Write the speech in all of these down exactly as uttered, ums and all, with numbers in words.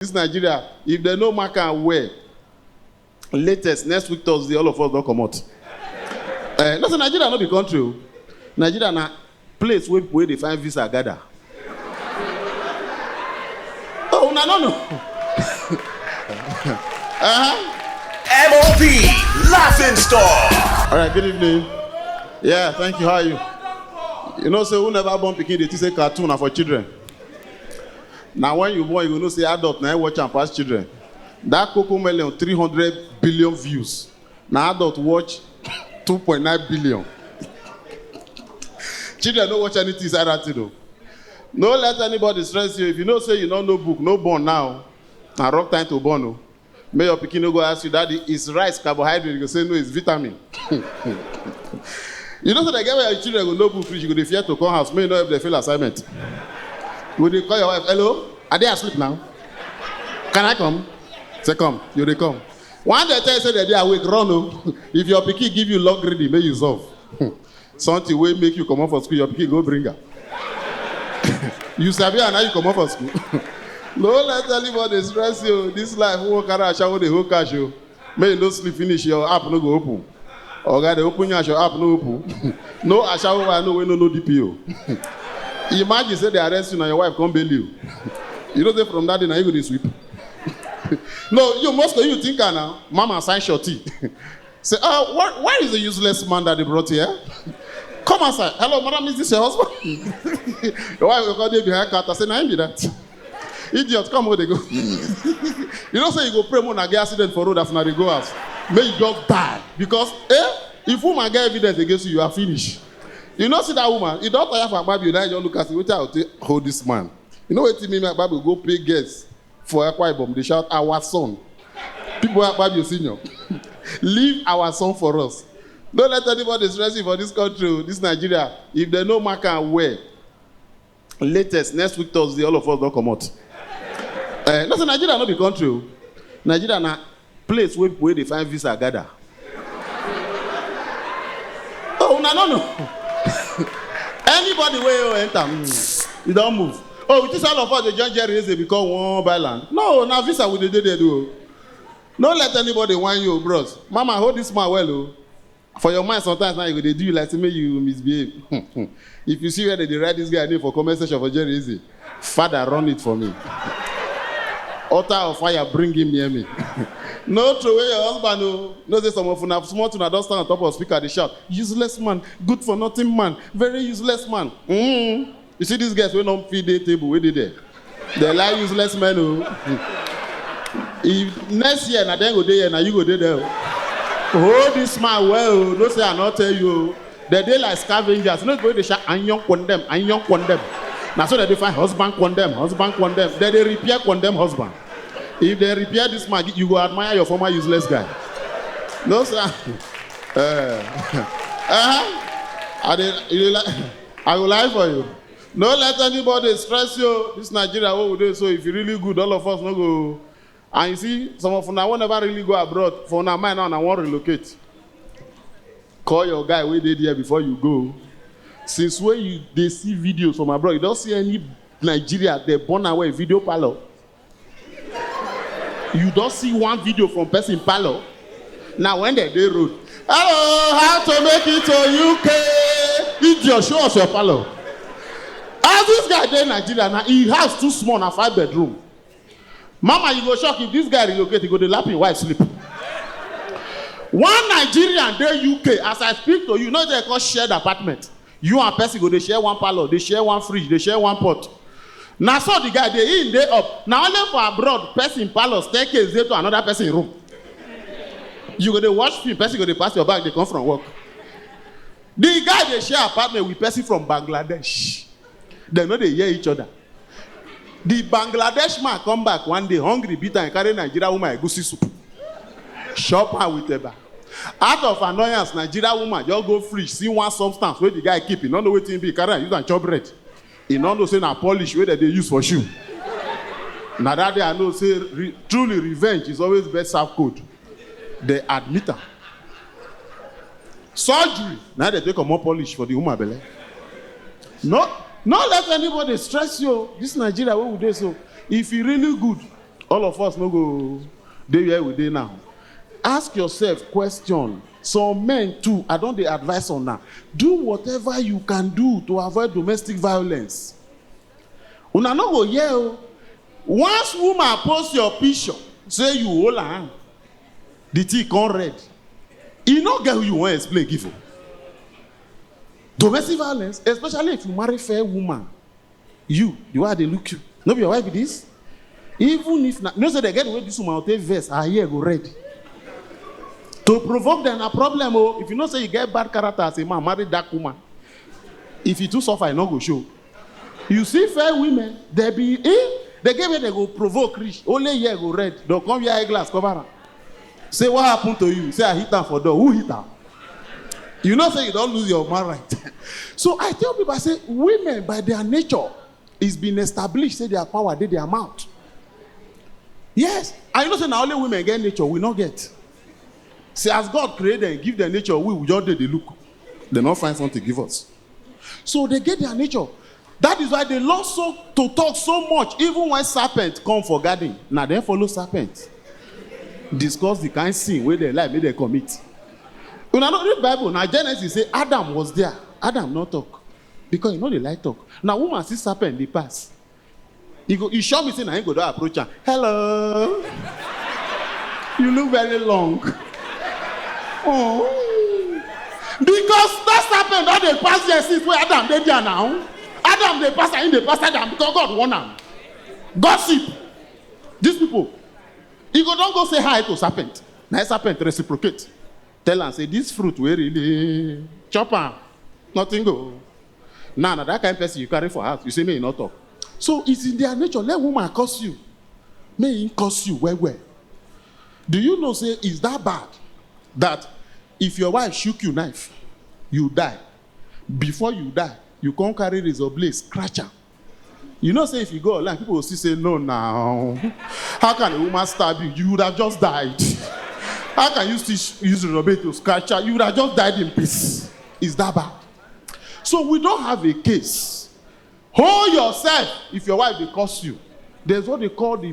This Nigeria, if they no mark am well, latest next week Thursday, all of us don comot. Eh, no say Nigeria no be country o. Nigeria na place wey people wey dey find visa gather. Oh, una no know. Uh-huh. M O P Laughing Stock. All right, good evening. Yeah, thank you. How are you? You know say who never born pikin dey think say cartoon na for children. Na when you born, you go know say adult na im watch am pass children. That Coco Melon, three hundred billion views. Na adult watch two point nine billion. Children no watch anything inside that thing o. No let anybody stress you. If you know say you no know book, no born now. Na wrong time to born o. Make your pikin no go ask you, "Daddy, is rice carbohydrate?" You go say, "No, it's vitamin." You know say the girl where your children go no book finish, you go dey fear to come house, make you no help them fail assignment. You go dey call your wife, "Hello, are they asleep now? Can I come?" Say, "Come." You dey come. One day tell you say they dey awake, run o. If your pikin give you long reading, make you solve. Something wey make you comot for school, your pikin go bring am. You sabi am, now you comot for school. No let anybody stress you. This life, who carry ashawo dey hold cash o. Make you no sleep finish, your app no go open. Oga dey open yansh, your app no open. No ashawo wey I know wey no know D P O. Imagine say they arrest you, na your wife come bail you. You know say from that day na you go dey sweep. No, you must go, you think am now. Mama sign shorty. Say, "Ah, what, where is the useless man that they brought here? Come outside. Hello, madam, is this your husband?" Your wife go come dey behind counter, say, "Na him be that. Idiot, come where they go." You know say you go pray more na get accident for road as una dey go house. May you just die. Because, eh, if woman get evidence against you, you are finished. You know see that woman, you don tire for Akpabio, now you just look and say, "Wetin I go take hold this man?" You know wetin make me Akpabio go pay guest for Akwa Ibom, dey shout, "Our son." People wey Akpabio senior. Leave our son for us. No let anybody stress you for this country o, this Nigeria. If they no mark am well, latest next week Thursday, all of us don comot. Eh, no say Nigeria no be country o. Nigeria na place wey people wey dey find visa gather. Oh, una no know. Anybody wey you enter, mm, you don move. Oh, we think all of us dey join Jerry Eze because we wan buy land. No, na visa we dey dey there do o. No let anybody whine you o, bros. Mama, hold this man well o. For your mind sometimes now, you go dey do you like say make you misbehave. If you see where they dey write this guy name for comment section for Jerry Eze, "Father, run it for me. Altar of fire, bring him near me." No throway your husband o. No say some of una small thing, una don stand on top of speaker dey shout, "Useless man, good for nothing man, very useless man." Mm. You see these guys wey no fit dey table wey dey there. They like useless men o. If next year na dem go dey here, na you go dey there o. Hold this man well o. No say I no tell you o. They dey like scavengers. You know the way they shout, "Iron condemn, iron condemn." Na so they dey find husband condemn, husband condemn. They dey repair condemn husband. If they repair this man, you go admire your former useless guy. No sir. Uh, uh-huh. I dey, you dey like, I go lie for you. No let anybody stress you. This Nigeria wey we dey so, if you really good, all of us no go. And you see, some of una wey never really go abroad, for una mind now, una wan relocate. Call your guy wey dey there before you go. Since when you dey see videos from abroad, you don see any Nigeria dey born away video parlor? You don see one video from person parlor? Now when they dey road, "Hello, how to make it to U K?" Idiot, show us your parlor. As this guy dey Nigeria now, he house too small, na five bedroom. Mama, you go shock if this guy relocate, he go dey lap him wife sleep. One Nigerian dey U K, as I speak to you, no dey call shared apartment. You and person go dey share one parlor, dey share one fridge, dey share one pot. Na so the guy dey in, dey up. Na only for abroad, person parlor staircase dey to another person room. You go dey watch film, person go dey pass your back, dey come from work. The guy dey share apartment with person from Bangladesh. Dem no dey hear each other. The Bangladesh man come back one day, hungry beat am, carry Nigeria woman egusi soup. Chop her with eba. Out of annoyance, Nigeria woman just go fridge, see one substance wey the guy keep, he no know wetin e be, carry am, use am chop bread. He no know say na polish wey dem dey use for shoe. Na that day I know say re-, truly revenge is always best served cold. They admit am. Surgery, na they take comot polish for the woman belle. No, no let anybody stress you. This Nigeria wey we dey so, if you really good, All of us no go dey where we dey now. Ask yourself question. Some men too, I don dey advise on now. Do whatever you can do to avoid domestic violence. Una no go hear o. Once woman post your picture, say you hold her hand, the thing come red. E no get who you wan explain give o. Domestic violence, especially if you marry fair woman, you, the way I dey look you, no be your wife be this? Even if na, you know say they get the way this woman go take vex, her hair go red. To provoke them na problem o. If you know say you get bad character as a man, marry dark woman. If you too suffer, e no go show. You see fair women, they be, eh, they get where they go provoke reach. Only hair go red. They come wear eyeglass cover am. Say, "What happened to you?" Say, "I hit am for door." Who hit am? You know say you don lose your man right. So I tell people, I say, women by their nature, it's been established say their power dey their mouth. Yes, and you know say na only women get nature, we no get. See, as God create them, give them nature, we, we just dey dey look. They no find something give us. So they get their nature. That is why they love so to talk so much, even when serpent come for garden. Na dem follow serpent discuss the kind sin wey dem like make dem commit. Una no read Bible, na Genesis say Adam was there. Adam no talk because he no dey like talk. Na woman see serpent dey pass. E go, e sure me say na him go don approach am. "Hello. You look very long." Oh. Because that serpent don dey pass there since wey Adam dey there now. Adam dey pass am, him dey pass Adam because God warn am. Gossip. These people, e go don go say hi to serpent. Na serpent reciprocate. Tell am say, "This fruit wey really chop am, nothing go." Now, na that kind person you carry for house, you say make e no talk. So it's in their nature. Let woman curse you. Make him curse you well well. Do you know say it's that bad that if your wife shook you knife, you die? Before you die, you come carry razor blade, scratch am. You know say if you go online, people will still say, "No now. How can a woman stab you? You would have just died. How can you still sh- use razor blade to scratch her? You would have just died in peace." It's that bad. So we don't have a case. Hold yourself if your wife dey curse you. There's what they call the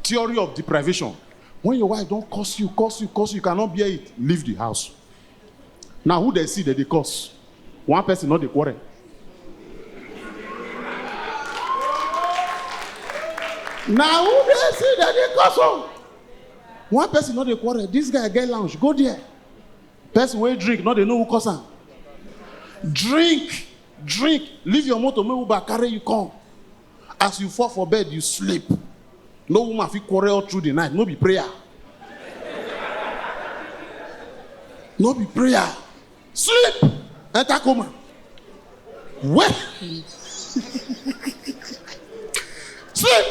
theory of deprivation. When your wife don curse you, curse you, curse you, you cannot bear it, leave the house. Now who they see that they curse? One person not the quarrel. Now who they see that they curse? Oh? One person not the quarrel. This guy get lounge. Go there. Person wey drink, no dey know who cause am. Drink, drink. Leave your motor, make Uber carry you come. As you fall for bed, you sleep. No woman fit quarrel all through the night. No be prayer. No be prayer. Sleep. Enter coma. Well. Sleep.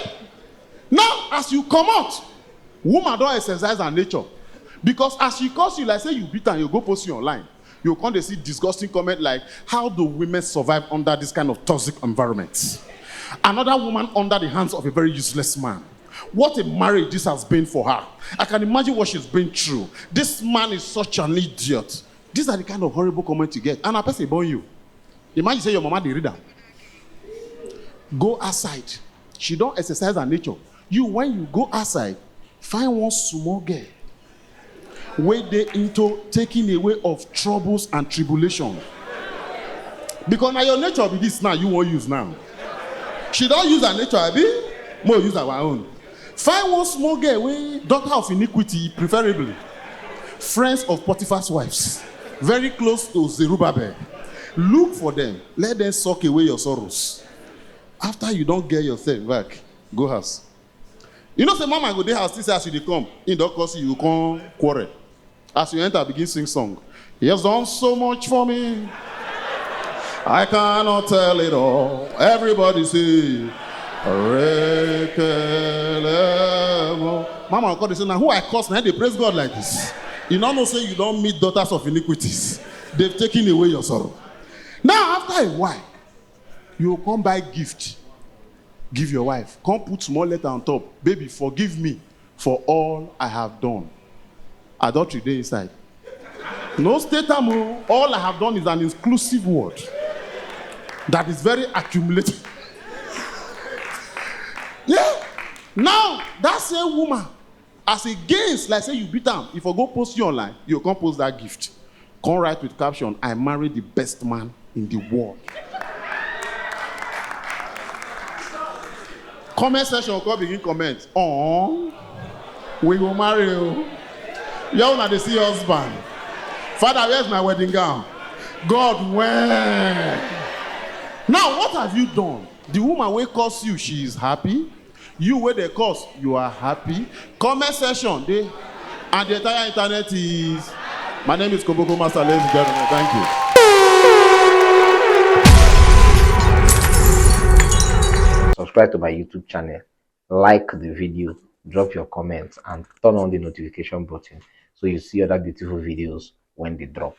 Now, as you come out, woman don exercise her nature. Because as she curse you, like say you beat am, you go post you online. You come dey see disgusting comment like, "How do women survive under this kind of toxic environment? Another woman under the hands of a very useless man. What a marriage this has been for her. I can imagine what she's been through. This man is such an idiot." These are the kind of horrible comments you get. And a person born you. Imagine say your mama dey read am. Go outside. She don exercise her nature. You, when you go outside, find one small girl wey dey into taking away of troubles and tribulation. Because na your nature be this now, you wan use now. She don use her nature, abi? Make we use our own. Find one small girl wey, daughter of iniquity, preferably. Friends of Potiphar's wives, very close to Zerubbabel. Look for them. Let them suck away your sorrows. After you don get yourself back, go house. You know say mama go dey house, still say as you dey come, he don curse you, you come quarrel. As you enter, begin sing song. "He has done so much for me. I cannot tell it all." Everybody say, "Rekelemo." Mama go come dey say, "Now who I curse, now they praise God like this?" You no know say you don meet daughters of iniquities. They've taken away your sorrow. Now, after a while, you go come buy gift, give your wife. Come put small letter on top. "Baby, forgive me for all I have done." Adultery dey inside. No state am o. "All I have done" is an inclusive word that is very accumulative. Yeah. Now, that same woman, as against, like say you beat am, if I go post you online, you come post that gift. Come write with caption, "I married the best man in the world." Comment section come begin comment. Oh, we go marry you. Y'all una dey see husband. Father, where's my wedding gown? God, when? Now, what have you done? The woman wey curse you, she is happy. You wey dey curse, you are happy. Comment section dey, and the entire internet is. My name is Koboko Master, ladies and gentlemen. Thank you. Subscribe to my YouTube channel, like the video, drop your comments, and turn on the notification button so you see other beautiful videos when they drop.